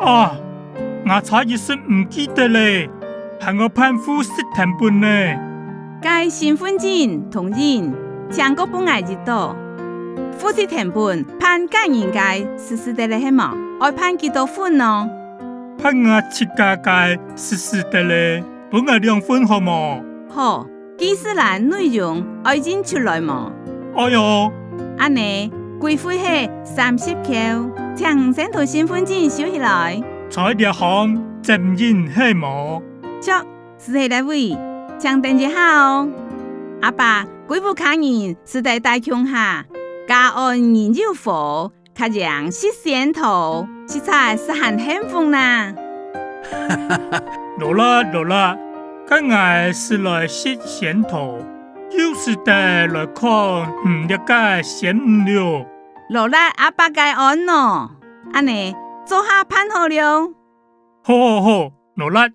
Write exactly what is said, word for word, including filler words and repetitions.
啊，𠊎差一息毋記得咧，還愛辦戶籍謄本呢。該身分證同印，請過分𠊎一到。戶籍謄本辦個人个使使得咧係無？愛辦幾多份呢？辦𠊎自家个使使得咧，分𠊎兩份好無？好， 記事欄內容愛印出來無？愛哦。恁呢，規費係三十箍，請先同身分證收起來。在這項剪印係無？著，就係這位，請等一下哦。阿伯，歸屋下人使得戴共下，家安人有和， 較贏食仙桃，實在係還幸福哪！勞力勞力，該𠊎使來食仙桃，又使得來看你這个仙女囉。勞力阿伯个安哦，恁呢，做下辦好了。好好好，勞力